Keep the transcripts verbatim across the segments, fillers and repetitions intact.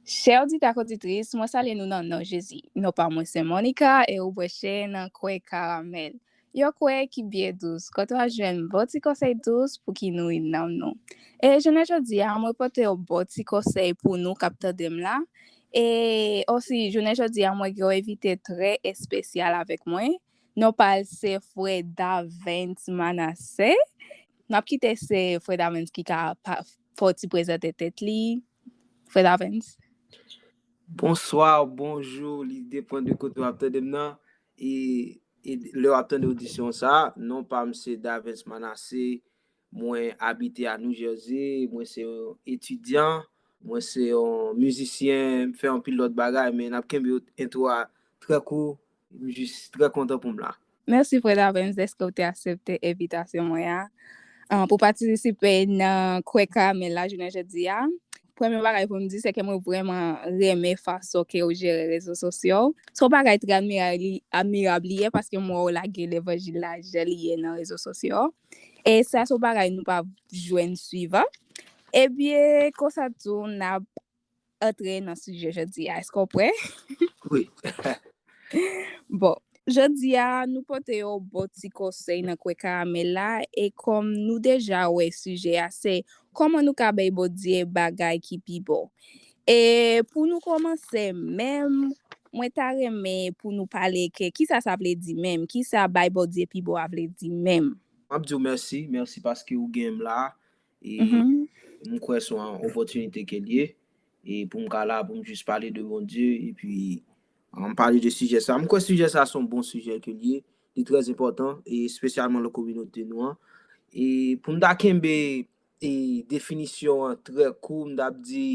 Chè oditè ak oditris, mwen salye nou nan non Jezi. Non pa mwen se Monica e ou branche nan Kwè Karamèl. Yon kwè ki byen dous, kote w ap jwenn bon ti konsèy dous pou ki nouri nanm nou. E jounen jodi a, mwen pote yon bon ti konsèy pou nou k ap tande m la. E osi, jounen jodi a, mwen gen yon envite trè espesyal avèk mwen. Non pa l se frè Davens Manassé. N ap kite se frè Davens ki ka pa, fè yon ti prezante tèt li. Frè Davens. Bonswa, bonjou, li depann de kote w ap tande m nan. E, e lè w ap tande odisyon sa, non pa m se Davens Manassé, mwen abite a New Jersey, mwen se yon etidyan, mwen se yon mizisyen, m fè anpil lòt bagay, men n ap kenbe entwo a trè kou, m jis trè kontan pou m la. Mèsi frè Davens dèske w te aksepte envitasyon mwen an, an, pou patisipe nan Kwè Karamèl la jounen jodi a. Premye bagay pou m di, se ke mwen vrèman renmen fason ke w jere rezo sosyo w. Se yon bagay trè admirab li, admirab li ye, paske m wè w lage levanjil la jan li ye nan rezo sosyo. E sa se yon bagay nou p ap jwenn souvan. Ebyen, konsa tou, n ap antre nan sijè jodi a. Èske w prè? Wi. Bon, jodi a, nou pote yon bon ti konsèy nan Kwè Karamèl la, e kòm nou deja wè sijè a, se kòman nou ka bay Bondye bagay ki pi bon. E pou nou kòmanse menm, mwen ta renmen pou nou pale ke kisa sa vle di menm, kisa bay Bondye pi bon a vle di menm. M ap di w mèsi, mèsi paske ou gen m la. E m kwè se yon opòtinite ke l ye. E pou m ka la, pou m jis pale de Bondye, epi m pale de sijè sa. M kwè sijè sa se yon bon sijè ke l ye. Li trè enpòtan, e espesyalman nan kominote nou an. E pou m ta kenbe e definisyon an trè kou, m t ap di,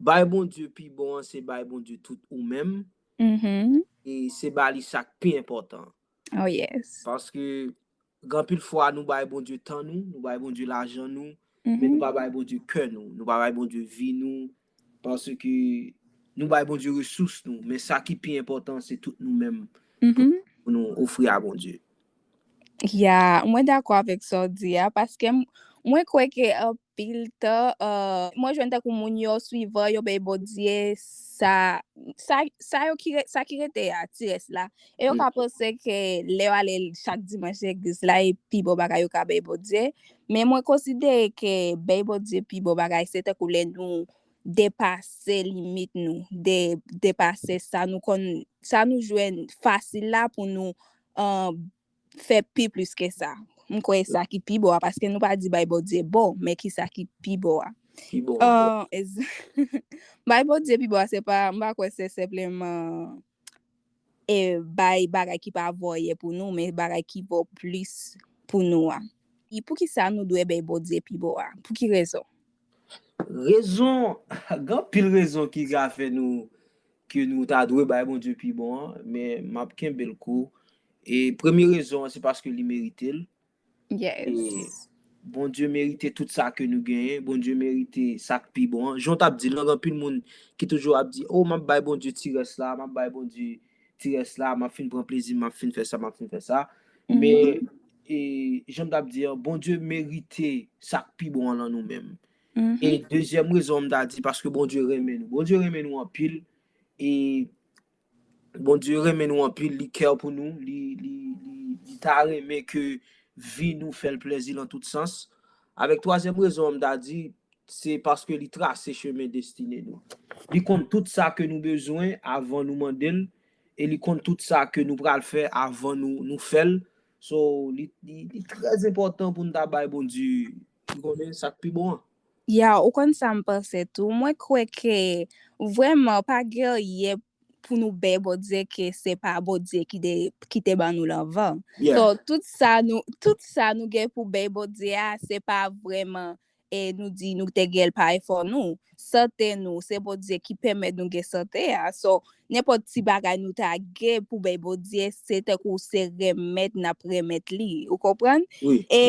bay Bondye pi bon an, se bay Bondye tout ou menm. E se ba li sa k pi enpòtan. Oh yes. Paske gen anpil fwa nou bay Bondye tan nou, nou bay Bondye lajan nou, men nou pa bay Bondye kè nou, nou pa bay Bondye vi nou, paske nou bay Bondye resous nou, men sa ki pi enpòtan se tout nou menm pou nou ofri a Bondye. Ya, mwen dakò avèk sa w di a, paske mwen kwè ke anpil tan, mwen jwenn tankou moun yo swivan, yo bay Bondye sa, sa, sa yo ki, sa ki rete a, ti rès la. E yo ka panse ke lè yo ale chak dimanch legliz la, e pi bon bagay yo ka bay Bondye. Men mwen konsidere ke bay Bondye pi bon bagay, se tankou lè nou depase limit nou, de, depase sa nou konn, sa nou jwenn fasil la pou nou, fè pi plis ke sa. M kwè sa ki pi bon a, paske nou pa di bay Bondye bon, men ki sa ki pi bon a. Pi bon. Bay Bondye pi bon a, se pa, m pa kwè se senpleman e bay bagay ki pa vo anyen pou nou, men bagay ki vo plis pou nou a. E poukisa nou dwe bay Bondye pi bon a? Pou ki rezon? Rezon, gen anpil rezon ki ka fè nou ke nou ta dwe bay Bondye pi bon an, men m ap kenbe l kou. E premye rezon an, se paske li merite l. Yes. Bondye merite tout sa ke nou genyen. Bondye merite sa k pi bon an. Jan w t ap di l lan, gen anpil moun ki toujou ap di, o, m ap bay Bondye ti rès la, m ap bay Bondye ti rès la, m ap fin pran plezi m, m ap fin fè sa, m ap fin fè sa. Men, e, jan m t ap di an, Bondye merite sa k pi bon an lan nou menm. E dezyèm rezon an m ta di, paske Bondye renmen nou. Bondye renmen nou anpil. E Bondye renmen nou anpil, li care pou nou, li, li, li, li ta renmen ke vi nou fè l plezi lan tout sans. Avèk twazyèm rezon an m ta di, se paske li trase chemen destine nou. Li konn tout sa ke nou bezwen avan nou mande l, e li konn tout sa ke nou pral fè avan nou, nou fè l. So, li, li, li trè enpòtan pou nou ta bay Bondye, ou konnen, sa k pi bon an. Ya, ou konn sa m panse tou. Mwen kwè ke vrèman pa gen anyen pou nou bay Bondye ke se pa Bondye ki te, ki te ban nou l anvan. So, tout sa nou, tout sa nou gen pou bay Bondye a, se pa vrèman, e nou di nou te gen l pa efò nou. Sante nou, se Bondye ki pèmèt nou gen sante a. So, nenpòt ti bagay nou ta gen pou bay Bondye, se tankou se renmèt n ap renmèt li. Ou konprann? Wi. E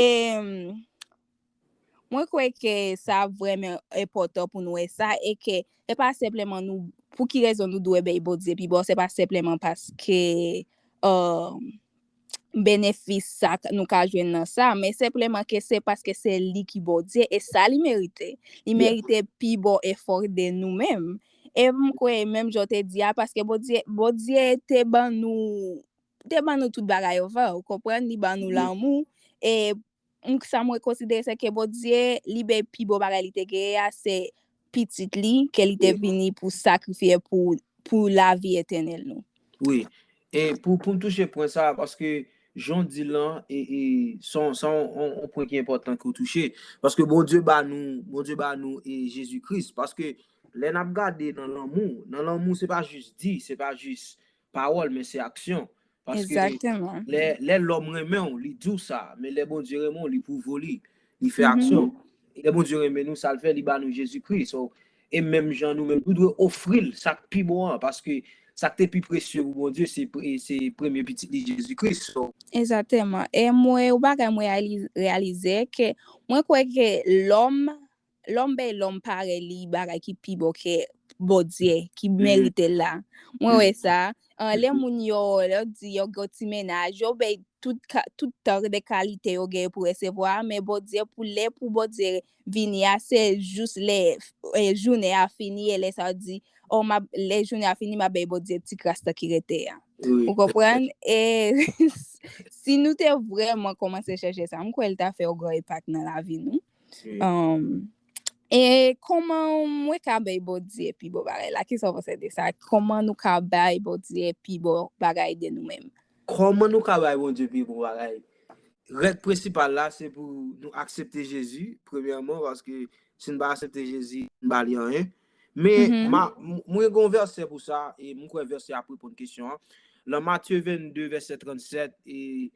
mwen kwè ke sa vrèman enpòtan pou nou wè sa, e ke se pa senpleman nou, pou ki rezon nou dwe bay Bondye pi bon, se pa senpleman paske, um, benefis sa k-, nou ka jwenn nan sa, men senpleman ke se paske se li ki Bondye, e sa li merite. Li merite pi bon efò de nou menm. E m kwè, menm jan w te di a, paske Bondye, Bondye te ban nou, te ban nou tout bagay, ou konprann, li ban nou lanmou. E m, sa mwen konsidere, se ke Bondye, li bay pi bon bagay li te genyen a, se pitit li, ke li te vini pou sakrifye pou, pou lavi etènèl nou. Wi. E pou, pou m touche pwen sa, paske jan w di l lan, e, e, se yon, se yon, yon, yon pwen ki enpòtan ke w touche. Paske Bondye ba nou, Bondye ba nou, e, Jezi Kris. Paske lè n ap gade nan lanmou, nan lanmou, se pa jis di, se pa jis pawòl, men se aksyon. Paske lè, lè lòm renmen w, li di w sa, men lè Bondye renmen w, li pwouve w li, li fè aksyon. Lè Bondye renmen nou, sa l fè, li ba nou Jezi Kris. So, e menm jan nou menm, nou dwe ofri l sa k pi bon an, paske sa k te pi presye pou Bondye, se pre-, se premye pitit li, Jezi Kris. So, Egzakteman. E mwen, yon bagay mwen reyali-, reyalize, ke mwen kwè ke lòm, lòm bay lòm parèy li bagay ki pi bon ke Bondye, ki merite l la. Mwen wè sa. An, lè moun yo, lè yo di yo gen yon ti mennaj, yo bay tout ka-, tout tan de kalite yo gen pou resevwa, men Bondye, pou lè pou Bondye vini a, se jis lè, e, jounen a fini, e lè sa yo di, o, m ap, lè jounen a fini, m ap bay Bondye ti kras tan ki rete a. Ou konprann? E si nou te vrèman kòmanse chèche sa, m kwè l ta fè yon gran enpak nan lavi nou. Um, e kòman mwen ka bay Bondye pi bon bagay la? Kisa w panse de sa? Kòman nou ka bay Bondye pi bon bagay de nou menm? Kòman nou ka bay Bondye pi bon bagay? Règ prensipal la, se pou nou aksepte Jezi, premyèman, paske si n pa aksepte Jezi, n pa li anyen. Men, ma, m-, mwen gen yon vèsè pou sa, e m kwè vèsè a ap reponn kesyon an. Nan Matye vennde, vèsè trannsèt, e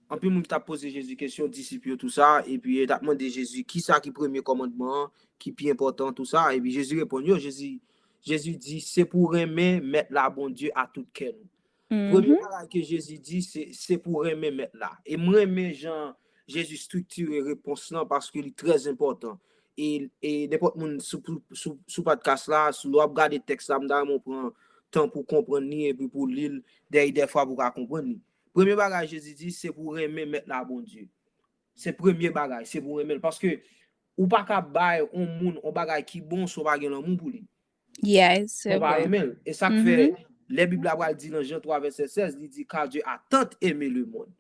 anpil moun ki t ap poze Jezi kesyon, disip yo, tou sa, epi yo t ap mande Jezi, kisa ki premye kòmandman an, ki pi enpòtan, tou sa, epi Jezi reponn yo, Jezi, Jezi di, se pou renmen Mèt la, Bondye, a tout kè nou. Premye bagay ke Jezi di, se, se pou renmen Mèt la. E m renmen jan Jezi estriktire repons lan paske li trè enpòtan. E, e nenpòt moun sou, sou, sou, sou podcast la, si w ap gade tèks la, m ta renmen w pran tan pou w konprann li epi pou w li l dèyè dèfwa pou w ka konprann li. Premye bagay Jezi di, se pou w renmen Mèt la, Bondye. Se premye bagay, se pou w renmen l. Paske ou pa ka bay yon moun yon bagay ki bon si w pa gen lanmou pou li. Yes, se Ou pa vre. Renmen l. E sa k fè, lè Bib la pral di nan Jan twa vèsè sèz, li di, car Dieu a tant aimé le monde.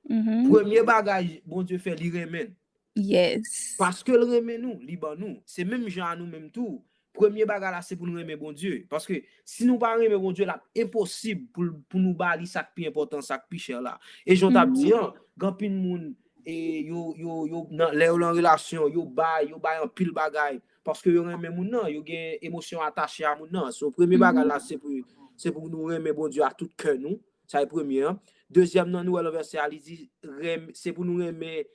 Premye bagay Bondye fè, li renmen n. Yes. Paske l renmen nou, li ban nou. Se menm jan a nou menm tou. Premye bagay la, se pou nou renmen Bondye. Paske si nou pa renmen Bondye, l ap enposib pou, pou nou ba li sa k pi enpòtan, sa k pi chè la. E jan w t ap di an, gen anpil moun, e yo, yo, yo, nan, lè yo nan relasyon, yo bay, yo bay anpil bagay. Paske yo renmen moun nan, yo gen emosyon atache a moun nan. So, premye bagay la, se pou, se pou nou renmen Bondye a tout kè nou. Sa e premye an. Dezyèm nan, nou wè nan vèsè a, li di, renm-, se pou nou renmen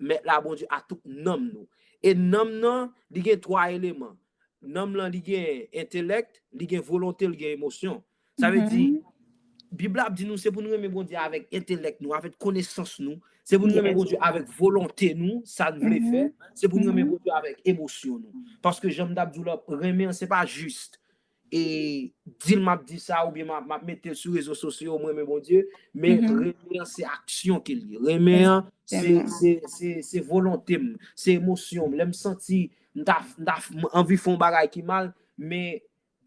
Mèt la, Bondye, a tout nanm nou. E nanm nan, li gen twa eleman. Nanm lan, li gen entelèk, li gen volonte, li gen emosyon. Sa vle di, Bib la ap di nou, se pou nou renmen Bondye avèk entelèk nou, avèk konesans nou. Se pou nou renmen Bondye avèk volonte nou, sa n vle fè. Se pou nou renmen Bondye avèk emosyon nou. Paske, jan m t ap di w la, renmen an, se pa jis e di l m ap di sa, oubyen m ap, m ap mete l sou rezo sosyo, mwen renmen Bondye, men renmen an se aksyon ke l ye. Renmen an se, se, se, se volonte m, se emosyon m. Lè m santi m ta, m ta, m anvi fè yon bagay ki mal, men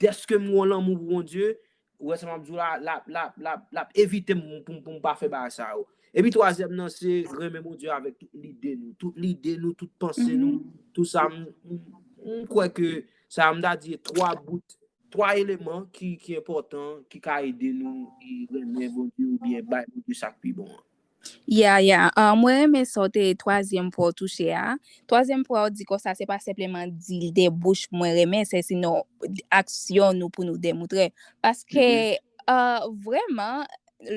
dèske m gen lanmou pou Bondye, ou wè sa m ap di w la, l ap, l ap, l ap, l ap evite m pou, pou m pa fè bagay sa yo. Epi twazyèm nan, se renmen Bondye avèk tout lide nou, tout lide nou, tout panse nou, tou sa, m, m, m kwè ke sa m ta di twa bout, twa eleman ki, ki enpòtan, ki ka ede nou e renmen Bondye oubyen bay Bondye sa k pi bon an. Ya, ya. Ah, mwen renmen sa w te, twazyèm pwen w touche a. Twazyèm pwen w di konsa, se pa senpleman di l de bouch mwen renmen, se sinon aksyon nou pou nou demontre. Paske, ah, vrèman,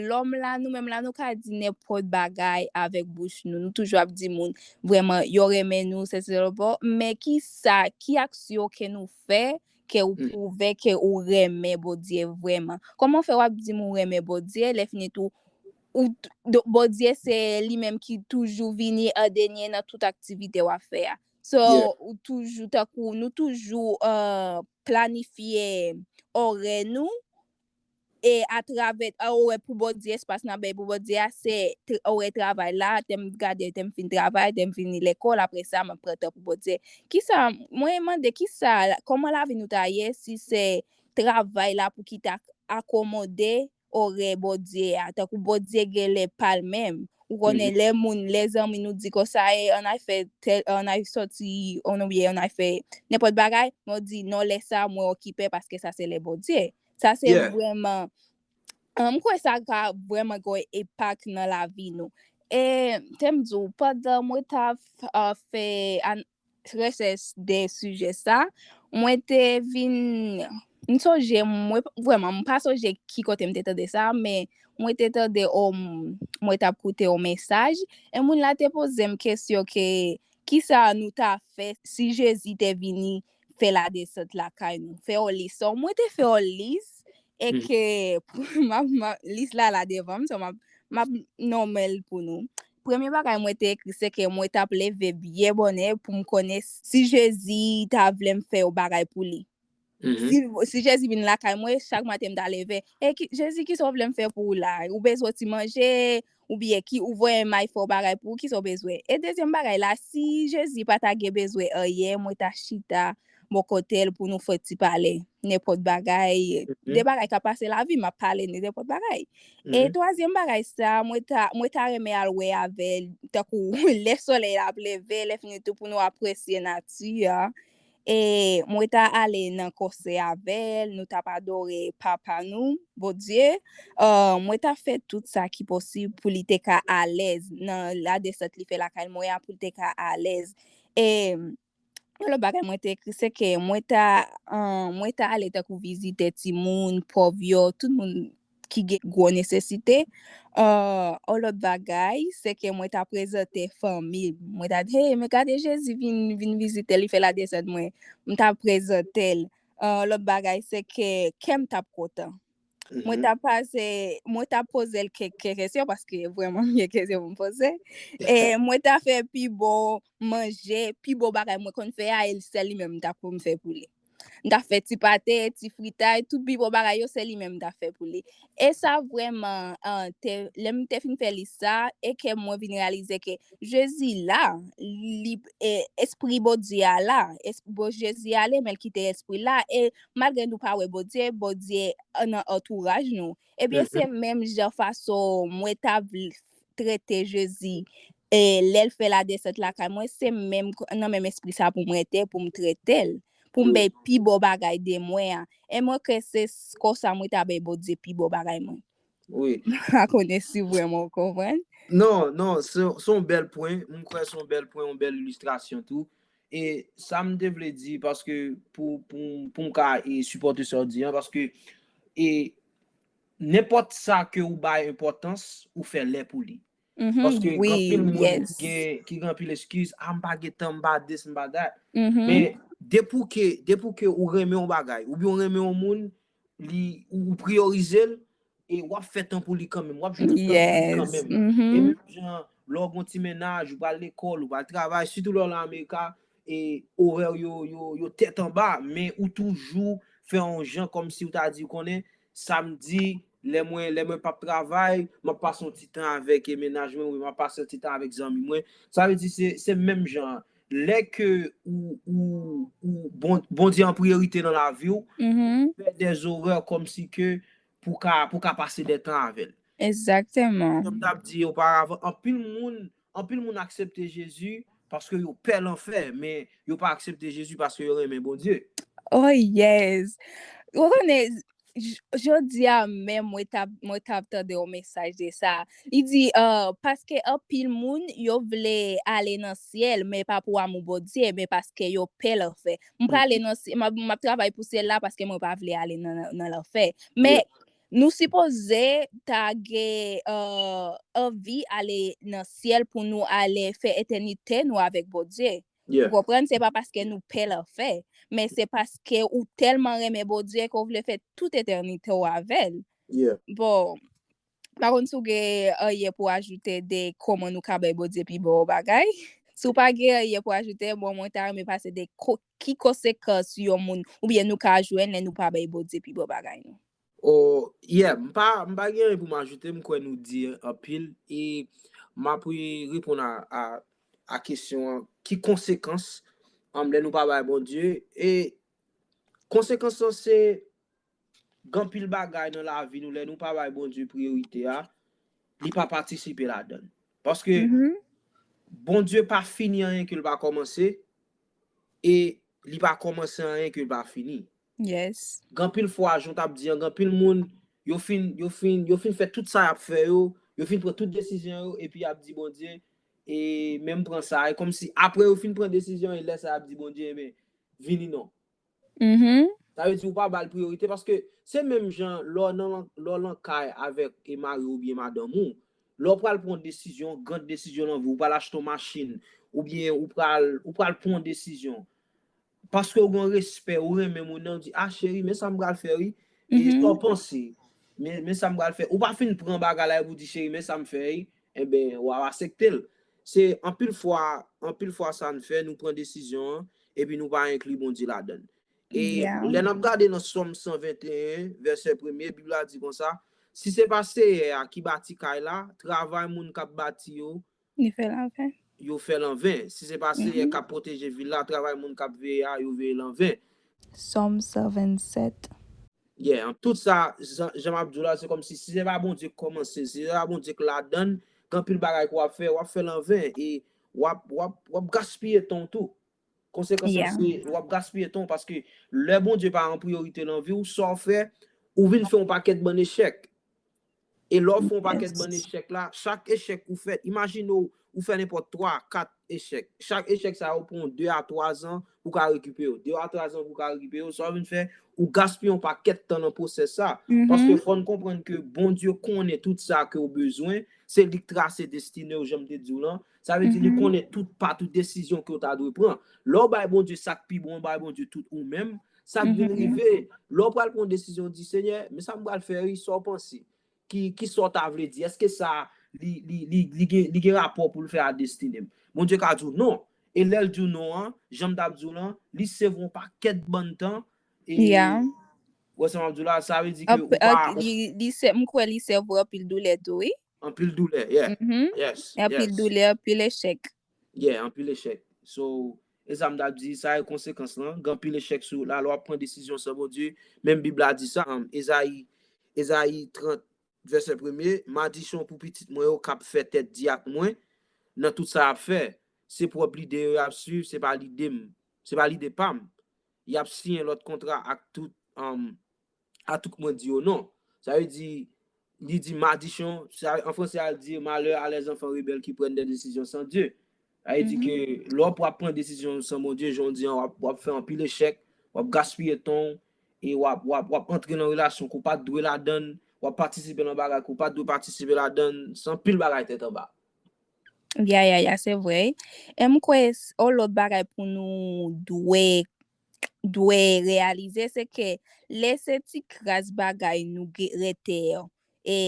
lòm la, nou menm la, nou ka di nenpòt bagay avèk bouch nou. Nou toujou ap di moun, vrèman, yo renmen nou, se, se, bon. Men ki sa, ki aksyon ke nou fè, ke ou pwouve ke ou renmen Bondye vrèman? Kòman fè w ap di m ou renmen Bondye, lè fini tou, ou t-, do-, Bondye se li menm ki toujou vini an dènye nan tout aktivite w ap fè a. So, ou toujou, tankou nou toujou, euh, planifye orè nou, e atravè, a, orè pou Bondye, espas n ap bay pou Bondye a, se t-, orè travay la, te m gade, te m fin travay, te m fini lekòl, apre sa, m ap pran tan pou Bondye. Kisa, mwen mande, kisa, kòman lavi nou ta ye si se travay la pou ki ta akomode orè Bondye a. Tankou Bondye gen lè pa l menm. Ou konnen lè moun, lè zanmi nou di konsa, e ann al fè tèl, ann al sòti, oubyen ann al fè nenpòt bagay, men w di non, lè sa mwen okipe paske sa se lè Bondye. Sa se vrèman, m kwè sa ka vrèman gen yon enpak nan lavi nou. E te m di w, pandan mwen t ap fè rechèch de sijè sa, mwen te vin, m sonje, mwen, vrèman, m pa sonje ki kote m te tande sa, men mwen te tande, o, mwen t ap koute yon mesaj, e moun la te poze m kesyon ke, kisa nou ta fè si Jezi te vini fè ladesant lakay nou? Fè yon lis. So, mwen te fè yon lis, e ke, m ap, m ap, lis la la devan m, so m ap, m ap nonmen l pou nou. Premye bagay mwen te ekri, se ke mwen t ap leve byen bonè pou m konnen si Jezi ta vle m fè yon bagay pou li. Si, si Jezi vin lakay mwen, chak maten m ta leve, e ki, Jezi, kisa w vle m fè pou ou la? Ou bezwen ti manje? Oubyen ki, ou voye m al fè yon bagay pou ou, kisa w bezwen? E dezyèm bagay la, si Jezi pa ta gen bezwen anyen, mwen ta chita bò kote l pou nou fè ti pale. Nenpòt bagay, de bagay k ap pase lavi, m ap pale de nenpòt bagay. E twazyèm bagay sa, mwen ta, mwen ta renmen al wè avè l, tankou lè solèy la ap leve, lè fini tou pou nou apresye nati a. E mwen ta ale nan konsè avè l, nou t ap adore Papa nou, Bondye. Mwen ta fè tout sa ki posib pou li te ka alèz nan ladesant li fè lakay mwen an, pou li te ka alèz. E yon lòt bagay mwen te ekri, se ke mwen ta, mwen ta ale tankou vizitè timoun, pòv yo, tout moun ki gen gwo nesesite. Yon lòt bagay, se ke mwen ta prezante fanmi m. Mwen ta di, hey, men gade Jezi vin, vin vizite, li fè ladesant mwen. M ta prezante l. Yon lòt bagay, se ke kè m t ap kontan. Mwen ta pase, mwen ta poze l kèk, kèk kesyon, paske vrèman, m gen kesyon pou m poze. E mwen ta fè pi bon manje, pi bon bagay mwen konn fè a, e sèl li menm m ta konn fè pou li. M ta fè ti pate, ti fritay, tout pi bon bagay yo, se li menm m ta fè pou li. E sa vrèman, te, lè m te fin fè lis sa, e ke mwen vin reyalize ke Jezi la, li, e, Espri Bondye a la, es, bon, Jezi ale, men l kite Espri la, e malgre nou pa wè Bondye, Bondye nan antouraj nou. Ebyen, se menm jan fason mwen ta vle trete Jezi, e lè l fè ladesant lakay mwen, se menm, nan menm espri sa pou mwen te, pou m trete l, pou m bay pi bon bagay de mwen an. E mwen kwè se konsa mwen ta bay Bondye pi bon bagay mwen. Wi. M pa konnen si vrèman w konprann. Non, non, se, se yon bèl pwen. M kwè se yon bèl pwen, yon bèl ilistrasyon tou. E sa m te vle di, paske pou, pou, pou m ka, e, sipòte sa w di an, paske, e, nenpòt sa ke ou bay enpòtans, ou fè lè pou li. Paske gen anpil moun ki gen, ki gen anpil eskiz, a, m pa gen tan, m pa dis, m pa dat. Men depi w ke, depi w ke ou renmen yon bagay, oubyen ou renmen yon moun, li, ou, ou priyorize l, e w ap fè tan pou li kanmenm, w ap jwenn tan pou li kanmenm. E menm jan, lè w gen yon ti mennaj, ou pral lekòl, ou pral travay, sitou lè w nan Amerika, e orè yo, yo, yo tèt anba, men ou toujou fè yon jan kòmsi ou ta di, ou konnen, samdi, lè mwen, lè mwen p ap travay, m ap pase yon ti tan avèk, e, mennaj mwen, oubyen m ap pase yon ti tan avèk zanmi mwen. Sa vle di se, se menm jan an. Lè ke ou, ou, ou Bon-, Bondye an priyorite nan lavi w, fè dè zorè kòmsi ke pou ka, pou ka pase dè tan avè l. Egzakteman. Jan m t ap di oparavan, anpil moun, anpil moun aksepte Jezi paske yo pè lanfè, men yo pa aksepte Jezi paske yo renmen Bondye. Oh yes. Ou konnen, j-, jodi a menm mwen t ap, mwen t ap tande yon mesaj de sa. Li di, uh, paske anpil moun yo vle ale nan syèl, men pa pou amou Bondye, men paske yo pè lanfè. M prale nan sy-, m ap, m ap travay pou syèl la paske mwen pa vle ale nan, nan, nan lanfè. Men nou sipoze ta gen, uh, anvi ale nan syèl pou nou ale fè etènite nou avèk Bondye. Ou konprann? Se pa paske nou pè lanfè, men se paske ou tèlman renmen Bondye ke w vle fè tout etènite w avè l. Bon, m pa konn si w gen anyen pou ajoute de kòman nou ka bay Bondye pi bon bagay. Si w pa gen anyen pou ajoute, bon, mwen ta renmen pase de ko-, ki konsekans yon moun, oubyen nou ka jwenn lè nou pa bay Bondye pi bon bagay nou. Oh, yeah, m pa, m pa gen anyen pou m ajoute, m kwè nou di anpil, e m ap reponn a, a, a kesyon an, ki konsekans, um, lè nou pa bay Bondye, e konsekans lan se, gen anpil bagay nan lavi nou, lè nou pa bay Bondye priyorite a, li pa patisipe ladan l. Paske Mhm. Bondye pa fini anyen ke l pa kòmanse, e li pa kòmanse anyen ke l pa fini. Yes. Gen anpil fwa, jan w t ap di an, gen anpil moun, yo fin, yo fin, yo fin fè tout sa y ap fè yo, yo fin pran tout desizyon yo, epi y ap di Bondye, e menm pran sa, e kòmsi apre yo fin pran desizyon, e lè sa y ap di Bondye, enben, vini non. Mhm. Sa vle di ou pa ba l priyorite, paske se menm jan lè w nan, lè w nan kay avèk e mari w oubyen madanm ou, lè w pral pran yon desizyon, yon gran desizyon nan vi w, ou pral achte yon machin, oubyen ou pral, ou pral pran yon desizyon. Paske ou gen respè, ou renmen moun nan, ou di, a cheri, men sa m pral fè wi. E Mhm. sa w panse? Men, men sa m pral fè. Ou pa fin pran bagay la epi ou di, cheri, men sa m fè wi. Enben, w a aksepte l. Se anpil fwa, anpil fwa sa n fè, nou pran desizyon an, epi nou pa enkli Bondye ladan l. E Yeah. lè n ap gade nan Sòm san venteyen, vèsè premye, Bib la di konsa, si se pa Seyè a ki bati kay la, travay moun k ap bati yo, Li fè l anven. yo fè l anven. Si se pa Seyè Mhm. k ap pwoteje vil la, travay moun k ap veye a, yo veye l anven. Sòm san vennsèt. Yeah, an tout sa, jan, jan m ap di w la, se kòmsi si se pa Bondye k kòmanse, si se pa Bondye k ladan l, gen anpil bagay ke w ap fè, w ap fè l anven, e w ap, w ap, w ap gaspiye tan w tou. Konsekans lan Yeah. se, w ap gaspiye tan w, paske lè Bondye pa an priyorite nan vi w, sa w fè, ou vin fè yon pakèt bann echèk. E lè w fè yon pakèt Yes. bann echèk la, chak echèk ou fè, imajine w, ou fè nenpòt twa, kat echèk. Chak echèk sa yo pran w de a twa zan pou w ka rekipere w. De a twa zan pou w ka rekipere w, sa w vin fè, ou gaspiye yon pakèt tan nan pwosès sa. Paske Mhm. fò n konprann ke Bondye konnen tout sa ke w bezwen, se li k trase destine w, jan m te di w lan. Sa vle di li Mhm. konnen tout pa, tout desizyon ke w ta dwe pran. Lè w bay Bondye sa k pi bon, w bay Bondye tout ou menm, sa k vin Mhm. rive, lè w pral pran yon desizyon, w di, Senyè, men sa m pral fè wi, sa w panse? Ki, ki sa w ta vle di? Èske sa li, li, li, li gen, li gen rapò pou l fè a destine m? Bondye ka di w non. E lè l di w non an, jan m t ap di w lan, li sèvi yon pakèt bann tan. E Yeah. Wè sa m ap di w la, sa vle di ke Anp- ou pa an- li, li sè, m kwè li sèvi anpil doulè tou, wi. Anpil doulè, yeah. Mhm. Yes, Anpil yes. doulè, anpil echèk. Yeah, anpil echèk. So, e sa m t ap di, sa e konsekans lan. Gen anpil echèk sou la, lè w ap pran desizyon san Bondye. Menm Bib la di sa, um, Ezayi, Ezayi trant, vèsè premye, madichon pou pitit mwen yo k ap fè tèt di ak mwen nan tout sa y ap fè. Se pwòp lide yo y ap swiv, se pa lide m, se pa lide pa m. Y ap siyen lòt kontra ak tout, um, a tout mwen di yo non. Sa vle di, li di madichon, sa, an franse, a di malheur à les enfants rebelles qui prennent des décisions sans Dieu. Sa vle di Mhm. ke lè w ap pran desizyon san Bondye, jan w di an, w ap, w ap fè anpil echèk, w ap gaspiye tan w, e w ap, w ap, w ap antre nan relasyon ke w pa t dwe ladan l, w ap patisipe nan bagay ke w pa t dwe patisipe ladan l, se anpil bagay tèt anba. Ya, ya, ya, se vre. E m kwè s- yon lòt bagay pou nou dwe, dwe reyalize, se ke lè se ti kras bagay nou ge- rete e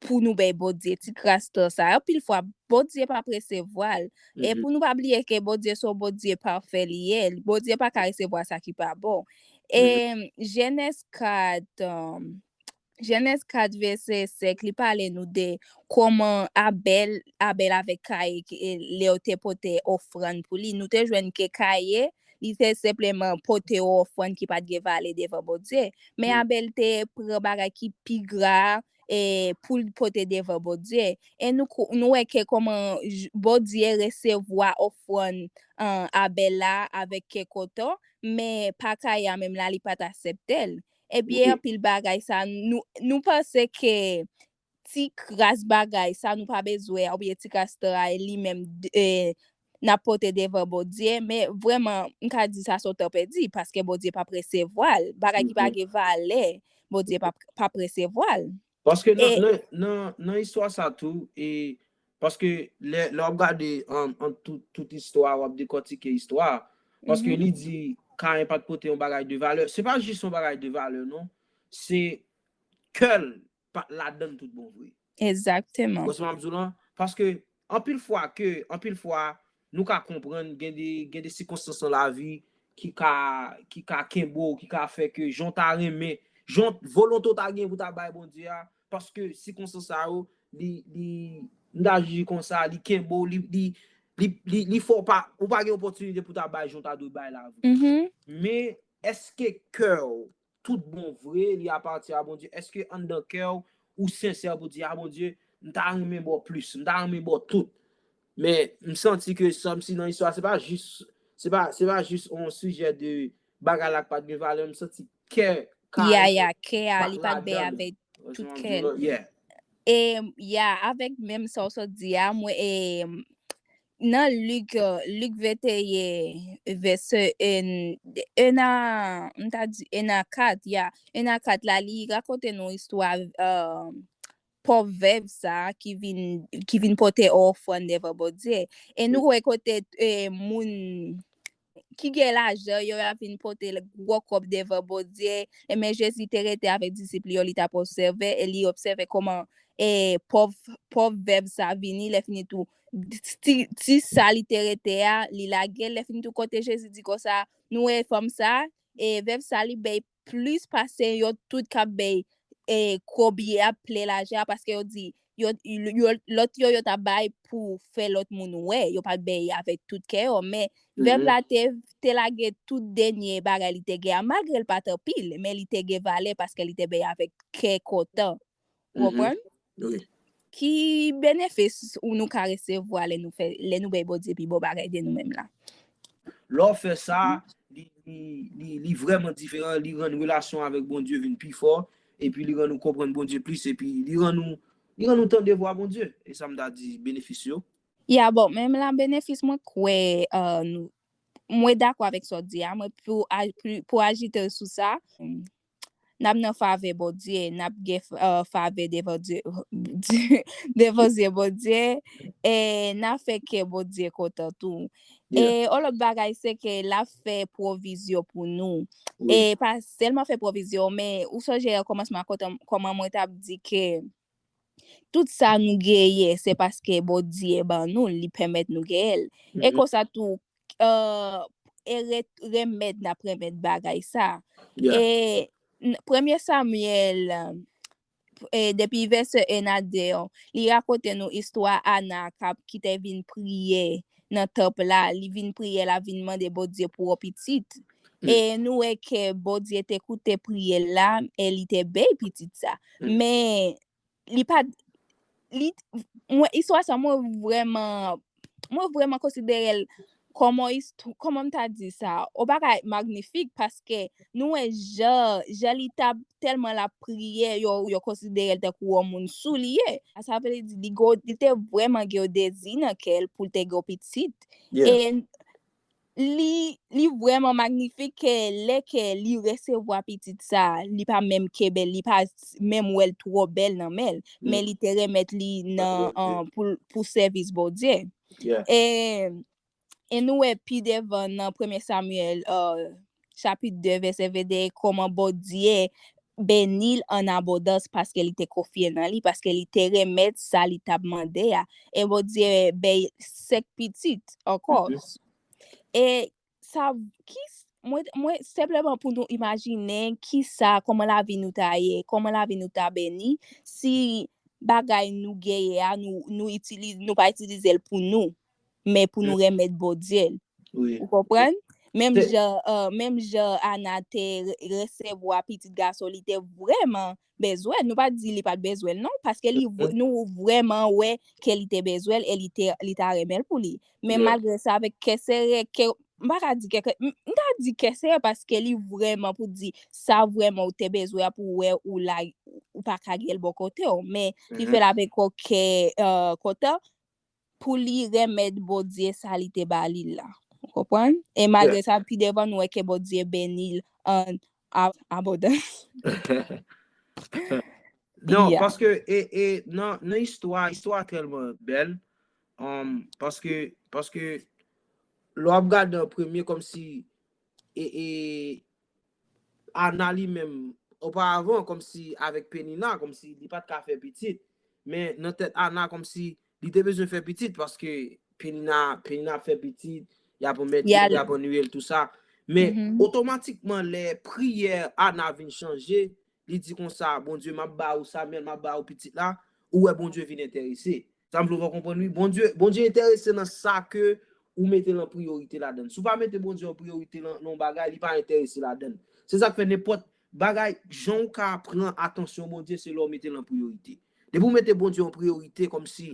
pou nou bay Bondye, ti kras tan sa, anpil fwa, Bondye p ap resevwa l. E Mhm. pou nou pa bliye ke Bondye se yon Bondye pafè li ye, Bondye pa ka resevwa sa ki pa bon. Mhm. E Jenèz kat, um, Jenèz kat vèsè senk, li pale nou de kòman Abèl, Abèl avèk Kayen, ki, e, lè yo te pote ofrann pou li. Nou te jwenn ke Kayen, li te senpleman pote yon ofrann ki pa t gen valè devan Bondye. Men Mm. Abèl te pran bagay ki pi gra, e, pou l pote devan Bondye. E nou ko-, nou wè ke kòman j- Bondye resevwa ofrann, an, Abèl la avèk kè kontan, men pa Kayen menm la, li pa t aksepte l. Ebyen, Wi. anpil bagay sa, nou, nou panse ke ti kras bagay sa, nou pa bezwen, oubyen ti kras tan a, li menm, d- e, n ap pote devan Bondye, men vrèman, m ka di sa se yon tan pèdi, paske Bondye p ap resevwa l. Bagay ki pa Mhm. gen valè, Bondye p ap, p ap resevwa l. Paske nan, E nan, nan, nan istwa sa tou, e, paske lè, lè w ap gade an, an tout, tout istwa, w ap dekòtike istwa, paske Mhm. li di, Kayen pa t pote yon bagay de valè. Se pa jis yon bagay de valè, non. Se kè l pa t ladan l tout bon vre. Egzakteman. Wè sa m ap di w lan? Paske anpil fwa ke, anpil fwa, nou ka konprann gen de, gen de sikonstans nan lavi ki ka, ki ka kenbe w, ki ka fè ke jan w ta renmen, jan volonte w ta gen pou ta bay Bondye a, paske sikonstans sa yo, li, li, m ta di konsa, li kenbe w, li, li, li, li, li fè w pa, ou pa gen opòtinite pou ta bay jan w ta dwe bay la. Mhm. Men, èske kè w tout bon vre, li apatyen a Bondye? Èske anndan kè w, ou sensè pou di, a Bondye, m ta renmen ba w plis, m ta renmen ba w tout? Men, m santi ke, sanm si nan istwa, se pa jis, se pa, se pa jis yon sijè de bagay la ki pa t gen valè, m santi kè Ya, ya, kè a, li pa t bèy avèk tout kè l. E, ya, avèk menm sa w sot di a, mwen, e, nan Lik, Lik venteyen, vèsè en, en a, m ta di en a kat, ya, en a kat la, li rakonte nou istwa, pòv vèv sa ki vin, ki vin pote ofrann devan Bondye. E nou wè kote, e, moun ki gen lajan yo, y ap vin pote gwo kòb devan Bondye. E men Jezi te rete avèk disip li yo, li t ap obsève, e li obsève kòman, e, pòv, pòv vèv sa vini, lè fini tou, ti, ti sa li te rete a, li lage l, lè fini tou kote Jezi di konsa, nou wè fanm sa, e vèv sa li bay plis pase yo tout k ap bay, e, kòb y ap plen lajan, paske yo di, yo, yo, lòt yo, yo t ap bay pou fè lòt moun wè, yo pa t bay avèk tout kè yo, men vèv la te, te lage tout dènye bagay li te gen an, malgre l pa t anpil, men li te gen valè paske li te bay avèk kè kontan. Ou konprann? Ki benefis ou nou ka resevwa lè nou fè, lè nou bay Bondye pi bon bagay de nou menm la? Lè w fè sa, li, li, li, li vrèman diferan, li rann relasyon avèk Bondye vin pi fò, epi li rann ou konprann Bondye plis, epi li rann ou, li rann ou tande vwa Bondye. E sa m ta di benefis yo. Ya, bon, menm la benefis mwen kwè, e, nou, mwen dakò avèk sa w di a, mwen pou, pou, pou ajite sou sa, n ap nan favè Bondye, n ap gen, e, favè devan Dye, devan zye Bondye, e n ap fè kè Bondye kontan tou. E yon lòt bagay, se ke l ap fè pwovizyon pou nou. E pa sèlman fè pwovizyon, men ou sonje nan kòmansman, kòman mwen t ap di ke tout sa nou genyen, se paske Bondye ban nou l, li pèmèt nou genyen l. E konsa tou, e, e re, remèd n ap remèd bagay sa. E, premye Samyèl, e, depi vèsè en a de, li rakonte nou istwa Ana k ap, ki te vin priye nan tanp la, li vin priye, l ap vin mande Bondye pou yon pitit. E nou wè ke Bondye te koute priyè l la, e li te bay pitit sa. Men, li pa, li, mwen, istwa sa, mwen vrèman, mwen vrèman konsidere l kòman, kòman m ta di sa, yon bagay magnifik, paske nou wè jan, jan li t ap tèlman l ap priye, yo, yo konsidere l tankou yon moun sou li ye. Sa vle di, li, li te vrèman gen yon dezi nan kè l pou l te gen yon pitit. E li, li vrèman magnifik ke lè ke li resevwa pitit sa, li pa menm kenbe l, li pa menm wè l twò bèl nan men l, men li te remèt li nan, pou, pou sèvis Bondye. E, e nou wè pi devan nan premye Samyèl, e, chapit de, vèsè vennde, kòman Bondye beni l an abondans paske li te konfye nan li, paske li te remèt sa li t ap mande a. E Bondye bay senk pitit ankò. E sa, ki, mwen, mwen, senpleman pou nou imajine kisa, kòman lavi nou ta ye, kòman lavi nou ta beni, si bagay nou genyen a, nou, nou itilize, nou pa itilize l pou nou, men pou nou remèt Bondye l. Ou konprann? Menm jan, e, menm jan Ana te re, resevwa pitit gason, li te vrèman bezwen l. Nou pa di li pa t bezwen l, non, paske li, nou vrèman wè ke li te bezwen l e li te, li ta renmen l pou li. Men malgre sa, avèk kè sere, kè, m pa ka di kè, m, m ta di kè sere paske li vrèman pou di, sa vrèman ou te bezwen an pou wè ou la, ou pa ka gen l bò kote w. Men li fè l avèk yon kè, e, kontan, pou li remèt Bondye sa li te ba li la. Ou konprann? E malgre sa, pi devan nou wè ke Bondye beni l an a, abondans. Non, paske, e, e, nan, nan istwa, istwa tèlman bèl, um, paske, paske, lè w ap gade an premye, kòmsi, e, e, Ana li menm, oparavan, kòmsi avèk Penina, kòmsi li pa t ka fè pitit. Men nan tèt Ana, kòmsi li te bezwen fè pitit, paske Penina, Penina ap fè pitit, y ap anmède, y ap annuye l, tou sa. Men otomatikman, lè priyè Ana vin chanje, li di konsa, Bondye, m ap ba ou Samyèl, m ap ba ou pitit la, ou wè Bondye vin enterese. Sa m vle w fè w konprann, wi. Bondye, Bondye enterese nan sa ke ou mete l an priyorite ladan l. Si w pa mete Bondye an priyorite nan, nan yon bagay, li pa enterese ladan l. Se sa k fè nenpòt, bagay, jan w ka pran atansyon Bondye, se lè w mete l an priyorite. Depi w mete Bondye an priyorite, kòmsi,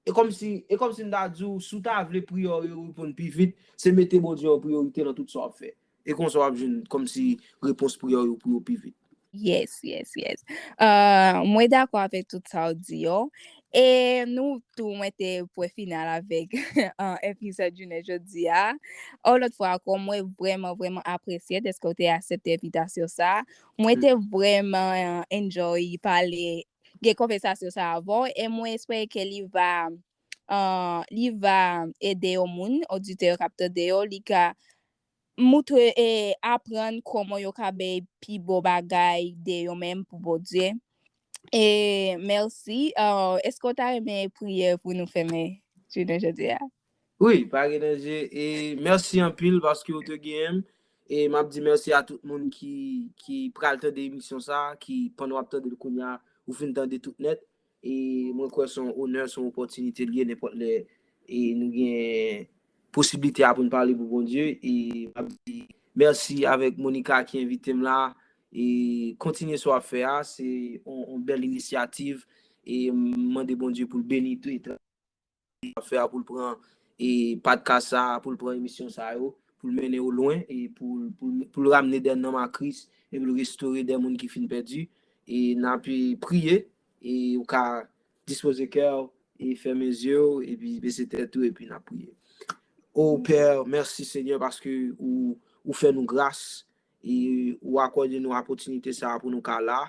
e kòmsi, e kòmsi m ta di w, si w ta vle priyè w yo reponn pi vit, se mete Bondye an priyorite nan tout sa w ap fè. E konsa w ap jwenn kòmsi repons priyè w yo pou yo pi vit. Yes, yes, yes. Uh, mwen dakò avèk tout sa w di yo. E nou tou, mwen te pwen final avèk uh, epizòd jounen jodi a. Yon lòt fwa ankò, mwen vrèman, vrèman apresye dèske w te aksepte envitasyon sa. Mwen te vrèman uh, enjoy pale, gen konvèsasyon sa avè w. E mwen espere ke li va, uh, li va ede yon moun, oditè yo k ap tande yo, li ka moutre e aprann kòman yo ka bay pi bon bagay de yo menm pou Bondye. E mèsi. Uh, èske w ta renmen priye pou nou fèmen jounen jodi a? Wi, pa gen danje. E mèsi anpil paske w te genyen m. E m ap di mèsi a tout moun ki, ki pral tande emisyon sa, ki pandan w ap tande l kounye a, ou fin tande tout nèt. E mwen kwè se yon onè, se yon opòtinite l ye nenpòt lè e nou gen posiblite a pou n pale pou Bondye. E m ap di mèsi avèk Monica ki envite m la. E kontinye sa w ap fè a, se yon, yon bèl inisyativ. E m mande Bondye pou l beni tou e ap fè a, pou l pran e podcast sa, pou l pran emisyon sa yo, pou l mennen yo lwen e pou, pou, pou l ramne dè nanm a Kris e pou l restore dè moun ki fin pèdi. E n ap priye e ou ka dispoze kè w e fèmen zye w epi bese tèt ou epi n ap priye. O Pè, mèsi Senyè paske ou, ou fè nou gras e ou akòde nou opòtinite sa a pou nou ka la.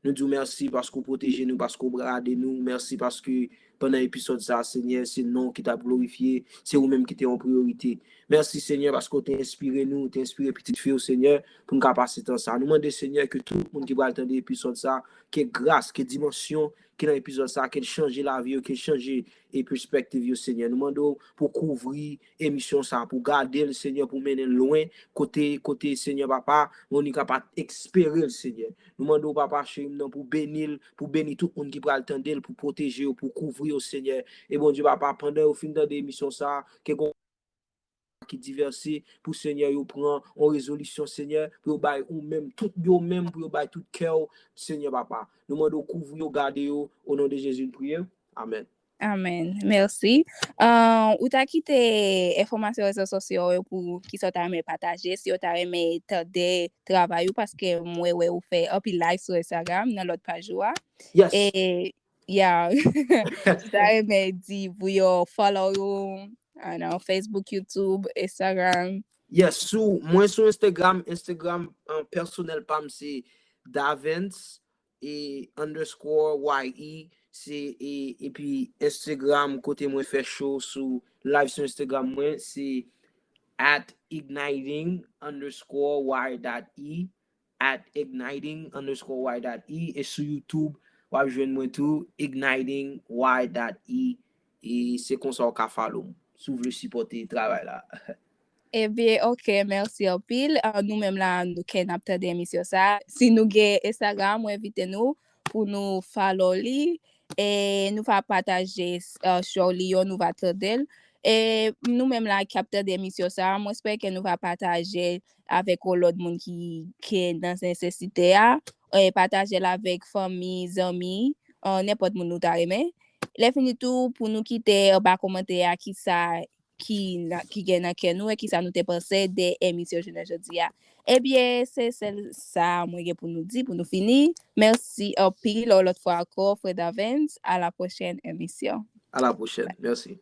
Nou di w mèsi paske w pwoteje nou, paske w gade nou. Mèsi paske pandan episòd sa a, Senyè, se non w ki t ap glorifye, se ou menm ki te yon priyorite. Mèsi, Senyè, paske w te enspire nou, w te enspire pitit fi w, Senyè, pou n ka pase tan sa a. Nou mande, Senyè, ke tout moun ki pral tande episòd sa a, ke gras, ke dimansyon ki nan epizòd sa a, ke l chanje lavi yo, ke l chanje e pespektiv yo, Senyè. Nou mande w pou kouvri emisyon sa a, pou gade l, Senyè, pou mennen l lwen, kote, kote, Senyè, papa, Monica pa t espere l, Senyè. Nou mande w, papa cheri m nan, pou beni l, pou beni tout moun ki pral tande l, pou pwoteje yo, pou kouvri yo, Senyè. E Bondye, papa, pandan yo fin tande emisyon sa a, ke gon ki divèse pou Senyè yo pran yon rezolisyon, Senyè, pou yo bay ou menm, tout yo menm, pou yo bay tout kè yo, Senyè, papa. Nou mande w kouvri yo, gade yo, o non de Jezi, n priye. Amèn. Amèn. Mèsi. Uh, ou ta kite enfòmasyon rezo sosyo yo pou ki sa w ta renmen pataje, si yo ta renmen tande travay ou, paske mwen wè ou fè anpil live sou Instagram, nan lòt paj ou a. Yes. E, yeah. Si w ta renmen di pou yo follow ou, I don't know, Facebook, YouTube, Instagram. Yes, sou, mwen sou Instagram, Instagram uh, pèsonèl pa m se Davens e underscore Y E, se e, epi Instagram kote mwen fè show sou live sou Instagram mwen, se at igniting underscore y dot e, at igniting underscore y dot e, e sou YouTube, w ap jwenn mwen tou, igniting y dot e, e se konsa w ka follow m, si w vle sipòte travay la. Ebyen, ok, mèsi anpil. Uh, nou menm la, nou ke n ap tande emisyon sa. Si nou gen Instagram, mwen envite nou pou nou follow li. E nou va pataje uh, show li yo, nou va tande l. E nou menm la k ap tande emisyon sa, mwen espere ke nou va pataje avèk yon lòt moun ki, ki nan nesesite a. E pataje l avèk fanmi, zanmi, uh, nenpòt moun nou ta renmen. Lè fini tou, pou nou kite anba kòmantè a kisa ki, ki gen nan kè nou e kisa nou te panse de emisyon jounen jodi a. Ebyen, se sèl sa mwen gen pou nou di pou nou fini. Mèsi anpil yon lòt fwa ankò, frè Davens. A la pwochèn emisyon. A la pwochèn. Mèsi.